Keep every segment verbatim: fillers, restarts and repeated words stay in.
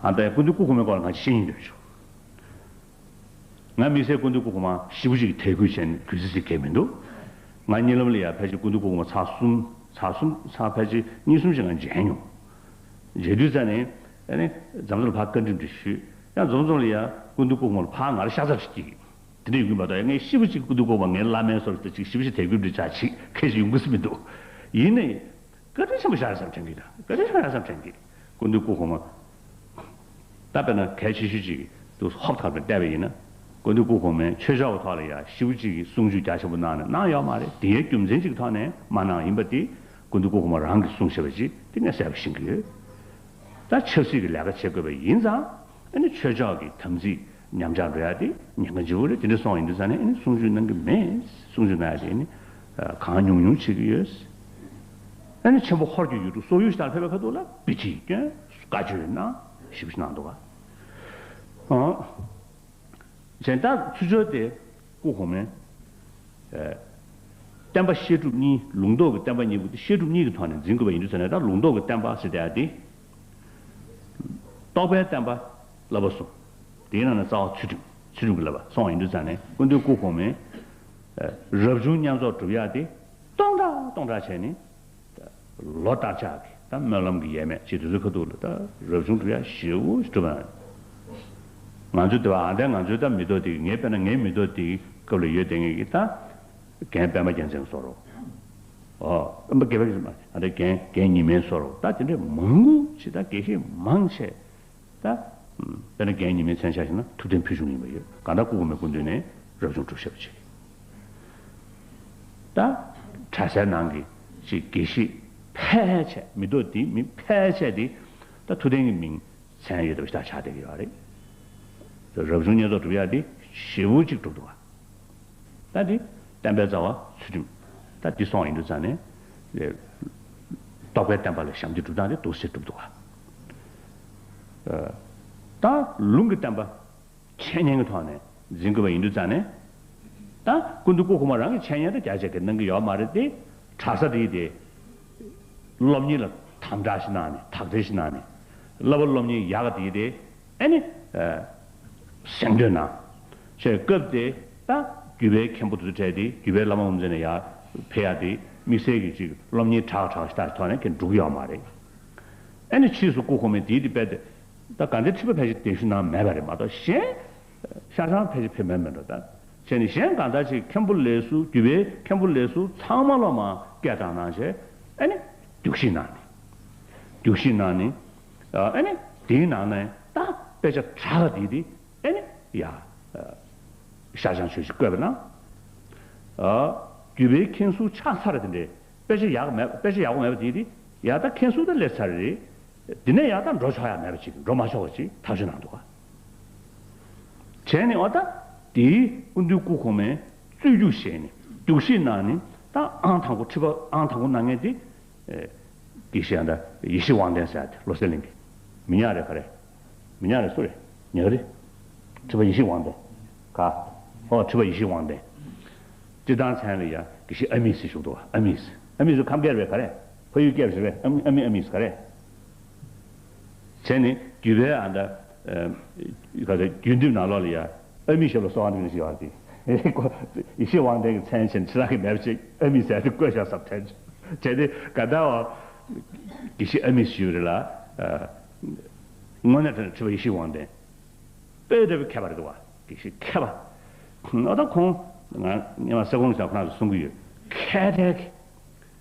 ཨ་ད་སྐུ་མདུན་སྐུ་གོང་མའི་སྐོར་ལ་ང་ཅིག་བཤད་སྙིང་འདོད་བྱུང་། ང་དམིགས་བསལ་སྐུ་མདུན་སྐུ་གོང་མ་ཞེ་པོ་ཅིག་དད་གུས་བྱས་ནས་གུས་བརྩི་ཟེར་མཁན་མི་འདུག་ང་གཉིད་ལམ་ལ་ཡ་ཕལ་ཆེར་སྐུ་མདུན་སྐུ་གོང་མ་ཚར་གསུམ་ཚར་གསུམ་ཚར་ཕལ་ཆེར་གཉིས་གསུམ་ཞིག་ང་མཇལ་མྱོང་། མཇལ་དུས་ཙ་ནས་ཨ་ནི་འཛོམས་ས་ལ་ཕར་བཀའ་འདྲི་འདྲི་ཞུས། ཡང་འཛོམས་འཛོམས་ལ་ཡ་སྐུ་མདུན་སྐུ་གོང་མ་ལ་ཕར་ང་ལ་ཤ་ཚ་ཞིག་སྐྱེས། དེ་འདྲ་ཡོང་གི་མ་གཏོགས་ངས་ཤི་བ་གཅིག་སྐུ་མདུན་སྐུ་གོང་མ་ངའི་བླ་མའི་སོར་དེ་གཅིག་ཞི་བ་ཞིག་དད་གུས་འདྲི་ཆགས་ཅིག་ཁས་ཞིག་ཡོང་གི་སྲིད་མི་འདུག་ཡིན་ནའི། བཀའ་དྲིན་ཆེན་པོ་ཞེ་དྲག་བསམ་དྲན་གི་ད། བཀའ་དྲིན་ཆེན་པོ་ཞེ་དྲག་བསམ་དྲན་གི་སྐུ་མདུན་སྐུ་གོང་མ། ད་དཔེར་ན་གལ་ཆེ་ཤོས་ཅིག་ཏུ་ཧོབ་ཐག་ཏུ་བལྟས་པ་ཡིན་ན། སྐུ་མདུན་སྐུ་གོང་མས་ཆོས་ཕྱོགས་ཀྱི་ཐོག་ལ་ཡ་ཞེ་པོ་ཅིག་གི་གསུང་ཆོས་རྒྱ་ཆེན་པོ་གནང་ནས་གནང་ཡོད་མ་རེད། དེའི་རྒྱུ་མཚན་ཅིག་གི་ཐོག་ནས་མ་གནང་ཡིན་པ་དེ་སྐུ་མདུན་སྐུ་གོང་མ་རང་གིས་གསུངས་བཞག་པ་ཅིག་དེ་ངས་གསལ་པོ་ཤེས་ཀྱི་ཡོད། ད་ཆབ་སྲིད་ཀྱི་ལས་ཀ་བྱེད་དགོས་པ་ཡིན་ཙང་ཨ་ནི་ཆོས་ཕྱོགས་ཀྱི་དམ་ཚིག་ཉམས་ཆག་འགྲོ་ཡ་དེ་ཉེན་ཁ་ལྗིད་པོ་རེད། དེ་འདྲ་སོང་ཡིན་དུས་ཙང་ནས་ཨ་ནི་གསུང་ཆོས་གནང་གི་མེད། གསུང་ཆོས་གནང་ཡ་དེ་ཨ་ནི་གང་ཉུང་ཉུང་བྱེད་ཀྱི་ཡོད། ཨ་ནི་ཆེན་པོ་ཧོར་གྱི་ཡུལ་གྲུ་སོག་ཡུལ་ཞིག་དང་ཕེབས་པའི་ཁ་ཐུག་ལ་དཔེ་ཁྲིད་བསྐྱོན། བཀའ་ཆོས་གནང་། ཞེ་པོ་ཞིག་གནང་འདུག་ག་ཨང་། གཞན་དག་ཚུལ་འཆོས་དེ་སྐུ་གོང་མའི་ཨེ། བསྟན་པ་བཤད་སྒྲུབ་གཉིས། ལུང་རྟོགས་ཀྱི་བསྟན་པ་གཉིས་པོ་དེ་བཤད་སྒྲུབ་གཉིས་ཀྱི་ཐོག་ནས་འཛིན་དགོས་པ་ཡིན་དུས་ཙ་ནས། ད་ལུང་རྟོགས་ཀྱི་བསྟན་པ་ཟེར་དེ་ཡ་དེ། རྟོགས་པའི་བསྟན་པ་བསླབ་པ་གསུམ། དེའི་ནང་ནས་རྩ་བ་ཚུལ་ཁྲིམས། ཚུལ་ཁྲིམས་ཀྱི་བསླབ་པ་སོང་བ་ཡིན་དུས་ཙ་ནས་སྐུ་མདུན་སྐུ་གོང་མའི་ཨེ། རབ་བྱུང་བསྙེན་རྫོགས་སྒྲུབ་ཡ་དེ་སྟོང་ཕྲག་སྟོང་ཕྲག་བྱས་ནས། ལོ་བསྟར་ཆགས་ཀྱི་ད་སྨོན་ལམ་གྱི་ཡས་མས་ཅིག་དེ་ཚོའི་ཁ་ཐུག་ལ་ད་རབ་བྱུང་སྒྲུབ་ཡ་ཞེ་པོ་ཞིག་སྒྲུབ་པ། ང་ཚོ་དེ་བ་ཨ་འདས་ང་ཚོའི་ད་མི་ཐོག་དེ་གི་ངའི་དཔེར་ན་ངའི་མི་ཐོག་དེ་གི་སྐབས་ལ་ཡོད་དེ་ངེད་ཀྱི་ད་རྒན་པད་མ་རྒྱལ་མཚན་བཟོ་རོགས། ཨོ། ཨ་མ་དགེ་བའི་ཨ་འདས་རྒན་རྒན་ཉི་མའི་བཟོ་རོགས། ད་དེ་འདྲའི་མང་པོ་ཅིག་ད་དགེ་བཤེས་མང་ཆེ། ད། དཔེར་ན་རྒན་ཉི་མའི་མཚན་ཆ་བཞག་ན་ཐུབ་བསྟན་ཕུལ་བྱུང་ཡིན་པ་ཡོད། གང་ལྟར་སྐུ་གོང་མའི་སྐུ་མདུན་ནས་རབ་བྱུང་སྒྲུབ་ཞབས་ཅིག་ད། གྲྭ་སའི་ནང་གི་ཅིག་དགེ་བཤེས་ཕལ་ཆེར་མི་ཐོག་འདིའི་མི་ཕལ་ཆེར་དེ་ད་ཐུབ་བསྟན་གྱི་མིང་མཚན་ཡོད་པ་ཞིག་ད་ཆགས་བསྡད་ཀྱི་ཡོད་རེད། རབ་བྱུང་བསྙེན་རྫོགས་སྒྲུབ་ཡག་དེ་ཞེ་པོ་ཅིག་སྒྲུབ་འདུག་ག་ད་འདི་བསྟན་པའི་རྩ་བ་ཚུལ་ཁྲིམས། ད་འདི་སོང་ཡིན་དུས་ཙང་ནས། རྟོགས་པའི་བསྟན་པ་ལ་ཞབས་འདེགས་སྒྲུབ་སྟངས་དེ་འདུག་སེ་སྒྲུབ་འདུག་ག་ད་ལུང་གི་བསྟན་པ་འཆད་ཉན་གྱི་ཐོག་ནས་འཛིན་དགོས་པ་ཡིན་དུས་ཙང་ནས། ད་སྐུ་མདུན་སྐུ་གོང་མ་རང་གི་འཆད་ཉན་དེ་རྒྱ་ཆེ་གི་གནང་གི་ཡོད་མ་རེད་དེ། གྲྭ་ས་དེ་དེ། སློབ་གཉེར་ལ་དམ་དྲག་ཞིག་གནང་ནས་དག་ཐེར་ཞིག་གནང་ནས། བསླབ་པ་སློབ་གཉེར་ཡག་ག་དེ་དེ། ཨ་ནི། གཟེངས་བསྟོད་གནང་། ཞེས་སྐབས་དེ་ད་བརྒྱུད་པའི་མཁན་པོ་དེ་ཚོ་གྲས་དེ་བརྒྱུད་པའི་བླ་མ་དབུ་མཛད་ནས་ཡར་ཕེབས་ཡག་དེ་དམིགས་བསལ་གྱི་ཅིག་སློབ་གཉེར་དྲག་དྲག་ཞིག་ཐོག་ནས་ཁྱེད་འགྲོ་གི་ཡོད་མ་རེད། ཨ་ནི་ཕྱིས་སུ་སྐུ་གོང་མས་དེའི་དེ་སྤེལ་ཏེ། ད་དགའ་ལྡན་ཁྲི་པ་ཕལ་ཆེར་གདན་ཞུ་གནང་མེད་པ་རེད་མ་གཏོགས་གཞན། ཤར་བྱང་ཕལ་ཆེར་ཕེབས་མེད་མེད་འགྲོ་ད། བྱས་ནས་གཞན་གང་ལྟར་ཅིག་མཁན་པོ་ལས་ཟུར་བརྒྱུད་པའི་མཁན་པོ་ལས་ཟུར་ཚང་མ་ལོ་མ་སྐད་བཏང་གནང་བྱས། ཨ་ནི། རྒྱུགས་གཞི་གནང་ནས། རྒྱུགས་གཞི་གནང་ནས། ཨ་ནི། དེའི་ནང་ནས་ད་དཔེ་ཆ་དྲག་ག་དེ་དེ། ཨེ་ནི། ཡ། ཤར་བྱང་ཆོས་ཀྱི་བཀོད་པ་ན། བརྒྱུད་པའི་མཁན་ཟུར་ཆགས་ཚར་དེ་འདྲའི་དཔེ་ཆ་ཡག་མེད་དཔེ་ཆ་ཡག་པོ་མེད་པ་དེ་དེ། ཡ་ད་མཁན་ཟུར་ད་སླེབས་ཚར་རེད། དེ་ནས་ཡ་ད་འགྲོ་ཆོག་ཡ་མེད་པ་ཅིག་འགྲོ་མ་ཆོག་པ་ཅིག་ཐག་གཅོད་གནང་འདུག་ག་བྱས་ནས་འོ་ད་དེའི་སྐུ་མདུན་སྐུ་གོང་མས་རྩོད་རྒྱུགས་བྱས་ནས་རྒྱུགས་གཞི་གནང་ནས་ད་ཨང་དང་པོ་ཁྲི་པ་ཨང་དང་པོ་གནང་མཁན་དེ། དགེ་བཤེས་ཨ་ད་ཡེ་ཤེས་དབང་ལྡན་ཟེར་ཡ་དེ་བློ་གསལ་གླིང་གི་མི་ཉག་རེད་ག་རེ། མི་ཉག་རེད་སུ་རེད། ཉག་རེད། ཁྲི་པ་ཡེ་ཤེས་དབང་ལྡན། ག་ཨོ་ཁྲི་པ་ཡེ་ཤེས་དབང་ལྡན། སྤྱིར་བཏང་མཚན་ལ་ཡ་དགེ་བཤེས་ཨ་མིས་ཟེར་ཞུགས་འདུག་ཨ་མིས། ཨ་མིས་ཟེར་ཁམས་སྐད་རེད་ག་རེ། ཕ་ཡུལ་སྐད་རེད་ཟེར་བས་ཨ་མི་ཨ་མི་ཨ་མིས་ག་རེ། བྱས་ནས་བརྒྱུད་པའི་ཨ་ད། ག་ད་བརྒྱུད་འདེབས་ནང་ལོགས་ལ་ཡ། ཨ་མི་ཞབས་ལ་གསོལ་བ་འདེབས་ནས་ཞིག་ཡོད་རེད། ཡེ་ཤེས་དབང་ལྡན་གྱི་མཚན་ཆེན་ཕྱི་ནང་གི་མེད་པ་ཅིག་ཨ་མི་ཟེར་དེ་བཀོད་བཞག་ཟབ་དྲན་བྱས་ཏེ་ག་ད་བ། དགེ་བཤེས་ཨ་མི་ཞུ་རེད་ལ། དངོས་གནས་དྲང་ཁྲི་པ་ཡེ་ཤེས་དབང་ལྡན། དཔེ་འདྲ་བའི་མཁས་པ་རེད་འདུག་བ། དགེ་བཤེས་མཁས་པ། ཨ་ད་ཁོང་། ང་སྔོན་མ་སེ་གོང་ཞབས་ཁོ་རང་ཚོ་གསུང་གི་ཡོད། མཁས་གྲལ་གྱི།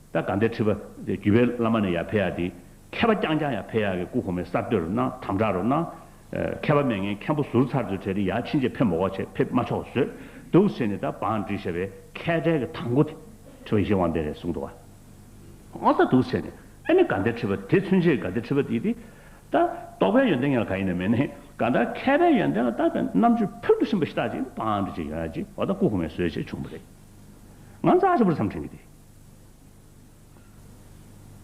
ད་དགའ་ལྡན་ཁྲི་པ་དེ་བརྒྱུད་པའི་བླ་མ་ནས་ཡར་ཕེབས་ཡག་དེ། མཁས་པ་རྐྱང་རྐྱང་ཡར་ཕེབས་ཡག་གི་སྐུ་གོང་མས་གསར་གཏོད་རུ་གནང་དམ་དྲག་རུ་གནང་། མཁས་པ་མེད་མཁན་མཁན་པོ་ཟུར་ཚར་ཚོའི་གྲས་དེ་ཡར་ཕྱིན་ཆད་ཕེབས་མ་དགོས་བྱས་ཕེབས་མ་ཆོག་བཟོས། འདུག་བྱས་ནས་ད་བང་བསྒྲིགས་བྱས་པའི་མཁས་གྲལ་གྱི་དང་པོ་དེ་ཁྲི་པ་ཡེ་ཤེས་དབང་ལྡན་རེད་གསུངས་འདུག་བ། ཨོ་ད་འདུག་བྱས་ནས་ཨ་ནི་དགའ་ལྡན་ཁྲི་པ་དེ་ཚུན་ཆད་དགའ་ལྡན་ཁྲི་པ་དེ་དེ། ད་རྟོགས་པའི་ཡོན་ཏན་ཡང་ག་ཡིན་ན་མེད་ནས་གང་ལྟར་མཁས་པའི་ཡོན་ཏན་ལ་ད་རྣམ་དཔྱོད་ཕུལ་དུ་ཕྱིན་པ་ཞིག་ད་ཅིག་བང་བསྒྲིགས་བྱས་ཡོང་ཡག་ཅིག་ཨོ་ད་སྐུ་གོང་མས་བཟོས་བྱས་བྱུང་བ་རེད། ང་རྩ་ཆེན་པོར་བསམ་དྲན་གྱི་དེ།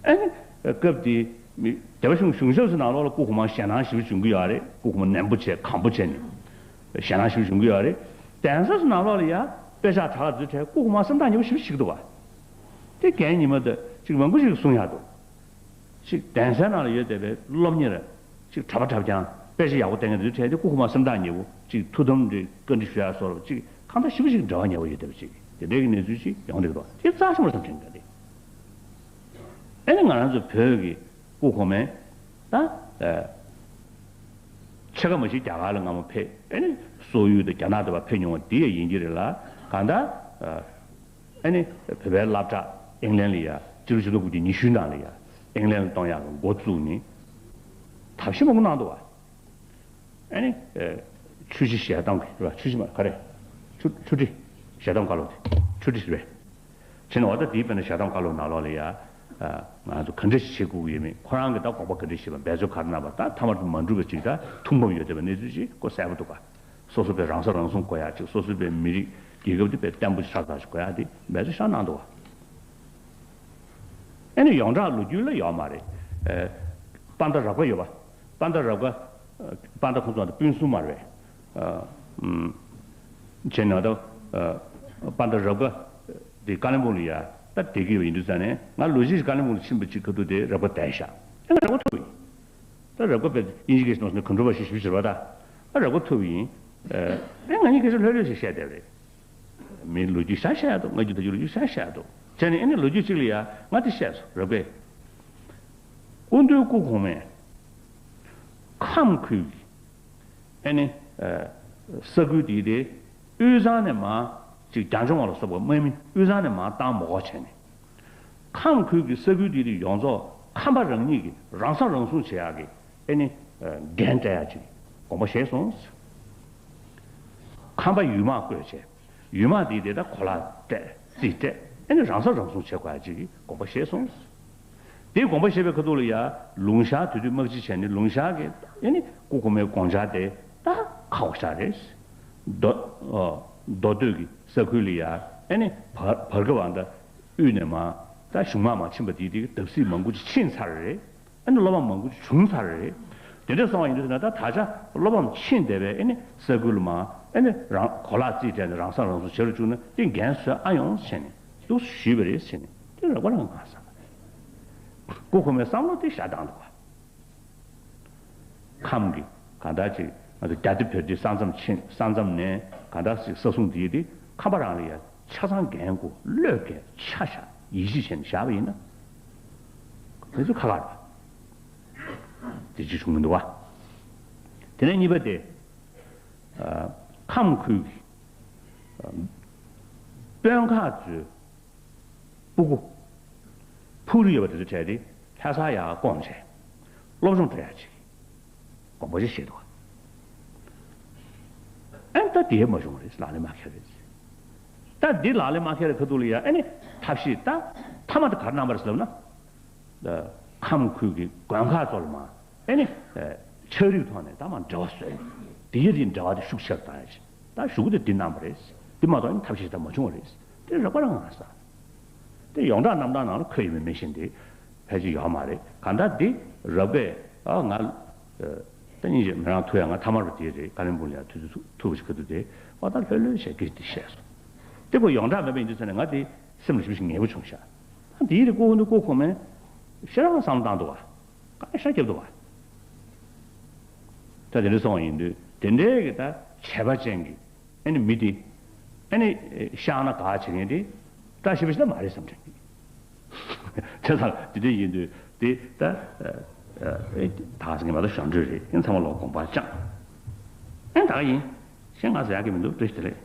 ཨ་ནི། སྐབས་དེ། མི་སྡེ་པ་གཞུང་གཞུང་ཞབས་སུ་ནང་ལོགས་ལ་སྐུ་གོང་མ་ཞེད་སྣང་ཞེ་པོ་བྱུང་གི་ཡོད་རེད། སྐུ་གོང་མ་ནན་པོ་བྱས་གང་པོ་བྱས་ནས། ཞེད་སྣང་ཞེ་པོ་བྱུང་གི་ཡོད་རེད། གདན་ས་སུ་ནང་ལོགས་ལ་ཡ་དཔེ་ཆ་དྲག་ཚོའི་གྲས་སྐུ་གོང་མ་སེམས་ཐག་ཉེ་པོ་ཞེ་པོ་ཞིག་འདུག་བ། དེ་རྒན་ཉི་མ་དང་ཅིག་མང་པོ་ཞིག་གསུང་ཡག་འདུག་ཅིག་གདན་སའི་ནང་ལ་ཡོད་བསྡད་པའི་སློབ་གཉེར། ཅིག་གྲྭ་པ་གྲྭ་རྐྱང་ དཔེ་ཆ་ཡག་པོ་བལྟས་མཁན་དེ་ཚོའི་གྲས་དེ་སྐུ་གོང་མ་སེམས་ཐག་ཉེ་པོ་ཅིག་ཐུགས་དམ་དེ་བཀའ་འདྲི་ཞུ་ཡ་སོགས་ཅིག་གང་ལྟར་ཞེ་པོ་ཅིག་འབྲེལ་བ་ཉེ་པོ་ཡོད་བསྡད་པ་ཅིག་དེ་འདྲའི་གི་གནས་ཚུལ་ཅིག་ཡོང་བསྡད་འདུག་དེ་རྩ་ཆེན་པོ་རེད་བསམ་དྲན་གི་འདུག་ཨ་ནི་ང་རང་ཚོ་བོད་ཀྱི་སྐུ་གོང་མའི་ད་ཨ་ཕྱེད་ཀ་མ་ཞིག་རྒྱ་གར་ལ་སྔ་མོ་ཕེབས། ཨ་ནི་སོག་ཡུལ་དང་རྒྱ་ནག་དུ་བ་ཕེབས་མྱོང་བ་འདི་ཡང་ཡིན་གྱི་རེད་ལ། གང་ལྟར་ཨ་ནི་བོད་པའི་སློབ་གྲྭ་ཨིང་ལན་ལ་ཡ་སྤྱི་ལོ་ཆིག་སྟོང་དགུ་བརྒྱ་ཉི་ཤུའི་ནང་ལ་ཡ་ཨིང་ལན་ལ་གཏོང་ཡག་གི་འགོ་བཙུགས་ནས་ཐབས་ཤེས་མང་པོ་གནང་འདུག་བ། ཨ་ནི་ཨ་ཆུ་བཞི་ཞལ་གདམས་རེད་བ། ཆུ་བཞི་མ་ག་རེ། ཆུ་ཆུ་ཁྲི་ཞལ་གདམས་བཀའ་སློབ་དེ་ཆུ་ཁྲི་རེད། བྱས་ནས་འོ་ད་དེའི་དཔེར་ན་ཞལ་གདམས་བཀའ་སློབ་ནང་ལོགས་ལ་ཡ། ཨ་ང་ཚོ་ག་འདྲ་ཞིག་བྱེད་དགོས་ཀྱི་ཡོད་མེད། ཁོ་རང་གིས་ད་དགོངས་པ་ག་འདྲ་བཞེས་པ། འབད་རྩོལ་ག་རེ་གནང་བ། ད་མཐའ་མར་དུ་མ་འགྲུབ་པ་ཅིག་ད་ཐུགས་ཕམ་ཡོད་བསྡད་པའི་གནས་ཚུལ་ཅིག་ཁོ་གསལ་པོ་འདུག་ག་སོ་སོ་པའི་རང་ས་རང་སྲུང་དགོས་ཡ་ཅིག་སོ་སོ་པའི་མི་རིགས་རྒྱལ་ཁབ་དེ་དཔེ་བརྟན་པོ་ཆགས་ཚར་ཞིག་དགོས་ཡ་དེ་འབད་རྩོལ་ཤར་གནང་འདུག་ག་ཨ་ནི་ཡོངས་གྲགས་ལོ་རྒྱུས་ལ་ཡོད་མ་རེད། ཨ་དཔའ་མཐའ་རབ་དགའ་ཡོད་པ། དཔའ་མཐའ་རབ་དགའ། ཨ་དཔའ་མཐའ་ཁོང་ཚོ་ད་སྤུན་གསུམ་མ་རེད་པས། ཨ་ཨུམ། བྱས་ནས་ད་ཨ་དཔའ་མཐའ་རབ་དགའ་དེ་ཀ་ལིམ་པོང་ལ་ཡ་ད་བསྡད་ཀྱི་ཡོད་པ་ཡིན་དུས་ཙང་ནས། ང་ལོ་གཅིག་ཀ་ལིམ་པོང་ལ་ཕྱིན་པ་གཅིག་ཁ་ཐུག་དེ་རབ་དགའ་བསྡད་ཤག་ཨ་ང་རབ་དགའ་ཐུག་ཡིན། ད་རབ་དགའ་དཔེ་དབྱིན་ཇི་སྐད་ནང་གོན་ཊོ་བར་ཤི་ཞེ་པོ་ཅིག་རེད་པ། ད་ཨ་རབ་དགའ་ཐུག་ཡིན། ཨ་ཨེ་ང་གཉིས་སྐད་ཆ་ལྷོད་ལྷོད་ཞིག་བཤད་བསྡད་པ་རེད། མིའི་ལོ་རྒྱུས་བཞག་བཤད་ཡ་འདུག་ང་རྒྱུད་ད་རྒྱུད་ལོ་རྒྱུས་བཞག་བཤད་ཡ་འདུག་བྱས་ནས་ཨ་ནི་ལོ་རྒྱུས་གཅིག་ལ་ཡ་ང་དེ་བཤད་སོང་རབ་དགའ། སྐུ་མདུན་སྐུ་གོང་མས་ཁམས་ཁུལ་གྱི་ཨ་ནི་ཨ་ས་ཁུལ་དེའི་དེ་དབུས་གཙང་ནས་མར་ཅིག་རྒྱ་འབྱོར་བ་ལ་སོགས་པ་དམག་མི་དབུས་གཙང་ནས་མར་བཏང་མ་དགོས་བྱས་ནས། ཁམས་ཁུལ་གྱི་ས་ཁུལ་དེ་དེ་ཡོངས་རྫོགས་ཁམས་པ་རང་ཉིད་ཀྱིས་རང་ས་རང་སྲུང་བྱེད་ཡག་གི་ཨ་ནི་ཨ་འགན་སྤྲད་ཡག་ཅིག་དགོངས་པ་བཞེས་སོང་། ཁམས་པ་ཡུལ་དམག་བསྐོས་བྱས། ཡུལ་དམག་དེ་དེ་ད་གོ་ལག་སྤྲད། རྩིས་སྤྲད། ཨ་ནི་རང་ས་རང་སྲུང་བྱེད་དགོས་ཡག་ཅིག་གི་དགོངས་པ་བཞེས་སོང་། དེའི་དགོངས་པ་བཞེས་པའི་ཁ་ཐུག་ལ་ཡ་ལུང་ཤར་དེ་དུས་དམག་སྤྱི་བྱས་ནས་ལུང་ཤར་གྱི་ཨ་ནི་སྐུ་གོང་མའི་དགོངས་འཆར་དེ་ད་ཁག་པོ་ཞིག་རེད། མདོ་ཨ་མདོ་སྟོད་ཀྱི་ས་ཁུལ་ལ་ཡ་ཨ་ནི་བར་བར་སྐབས་ཨ་ད་དབུས་ནས་མར་ད་གཞུང་དམག་མར་ཕྱིན་པ་དེའི་དེ་གི་བརྡབ་གསིག་མང་པོ་ཅིག་ཕྱིན་ཚར་རེད། ཨ་ནི་བློ་ཕམ་མང་པོ་ཅིག་བྱུང་ཚར་རེད། དེ་འདྲ་སོང་བ་ཡིན་དུས་ན་ད་ད་ཆ་བློ་ཕམ་ཕྱིན་བསྡད་པའི་ཨ་ནི་ས་ཁུལ་ལ་མར་ཨ་ནི་རང་གོ་ལག་རྩིས་སྤྲད་ནས་རང་ས་རང་སྲུང་བྱེད་རུ་བཅུག་ན་དེ་འགན་བཟོད་ཨ་ཡོང་ཟེར་ནས་འདུག་ཞུས་པ་རེད་ཟེར་ནས་དེ་རག་པ་རང་ང་བསམ། སྐུ་གོང་མའི་བསམ་བློ་དེ་བཞག་བཏང་འདུག་ག་ཁམས་ཀྱི་གང་ལྟར་ཅིག་ང་ཚོ་རྒྱ་དེ་བོད་དེ་ས་མཚམས་ཕྱིན། ས་མཚམས་ནས་གང་ལྟར་ཅིག་ས་སྲུང་དེ་དེ་ཁམས་པ་རང་ལ་ཡ་ཆ་ཚང་འགན་དགོས། བློས་འགེལ་ཆ་བཞག་ཡིད་ཆེས་བྱས་ནས་བཞག་པ་ཡིན་ན། དེ་ཚོ་ཁག་ཁག་རེད། དེ་ཅིག་བྱུང་གི་འདུག་བ། དེ་ནས་གཉིས་པ་དེ། ཨ་ཁམས་ཁུལ་གྱི་ཨ་དཔོན་ཁག་ཚོའི་སྤུ་གུ་ཕུགས་རེ་ཡོད་པ་དེ་ཚོ་གྲས་དེ་ལྷ་སར་ཡར་བསྐོངས་བྱས་སློབ་སྦྱོང་སྤྲད་ཡག་ཅིག་དགོངས་པ་ཅིག་བཞེས་འདུག་བ། ཨ་ནི་ད་དེ་མ་བྱུང་བ་རེད། ལག་ལེན་མ་འཁེལ་རེད། ད་འདི་ལག་ལེན་མ་འཁེལ་བའི་ཁ་ཐུག་ལ་ཡ་ཨ་ནི་ཐབས་ཤེས་ད་མཐའ་མ་དེ་ག་རེ་གནང་བ་རེད་ཟེར་ལབ་ན། ཁམས་ཁུལ་གྱི་དགོན་ཁག་ཚོ་ལ་མར་ཨ་ནི་ཕྱག་རིས་ཐོག་ནས་ད་མར་འབྲེལ་བ་བཟོས། དེ་ཡི་དེ་འབྲེལ་བ་དེ་ཤུགས་ཆེ་རུ་བཏང་ཡ་ཞིག་ད་ཞུ་གི་དེ་འདི་གནང་བ་རེད། འདི་མ་གཏོགས་ཨ་ནི་ཐབས་ཤེས་ད་མ་བྱུང་བ་རེད། དེ་རག་པ་རང་ང་ས། དེ་ཡོངས་གྲགས་རྣམ་ཐར་ནང་ལ་འཁོད་ཡོད་མེད་མི་ཤེས། འདི་ཕལ་ཆེར་ཡོད་མ་རེད། གང་ལྟར་འདི་རབ་དགའ་ཨ་ང་ད་སྙིང་རྗེ་མི་རང་ཐུག་ཡ། ང་ཐ་མར་བ་དེ་རེད། ཀ་ལིམ་པོང་ལ་ཡ་ཐུག་ཐུག་ཐུག་པ་ཞིག་ག་དུས་དེ་ཨ་ད་ལྷོད་ལྷོད་བྱས་སྐད་ཆ་དེ་བཤད་སོང་། དེ་ཁོ་ཡོངས་གྲགས་མེད་པ་ཡིན་དུས་ཙང་ནས་ང་དེ་སེམས་ལ་ཞེ་པོ་ཞིག་ངེས་པོ་བྱུང་ཤག་ད་དེའི་རིགས་སྐུ་གོང་མ་དེ་སྐུ་གོང་མས་ཞེ་དྲག་བསམ་བློ་བཏང་འདུག་བ། དཀའ་ལས་ཞེ་དྲག་བརྒྱབ་འདུག་བ། ད་དེ་འདྲ་སོང་བ་ཡིན་དུས་དེ་འདྲའི་གི་ད་བྱས་པ་ཅན་གྱི་ཨ་ནི་མི་དེ་ཨ་ནི་ཤག་ན་དགའ་བྱེད་མཁན་དེ་བཀྲ་ཤིས་པ་ཞིག་ད་མ་རེད་བསམ་དྲན་གི། བྱས་ཙང་དེ་འདྲ་ཡིན་དུས་དེ་ད་ད་ཟེར་མཁན་མ་གཏོགས་གཞན་འགྲོས་རེད། ཡིན་ཚང་མ་ལོག་དགོངས་པ་བཅངས། ཨ་ནི་ད་ག་ཡིན། གཞན་ང་ཟེར་ཡག་གི་མི་འདུག་བཀྲ་ཤིས་བདེ་ལེགས།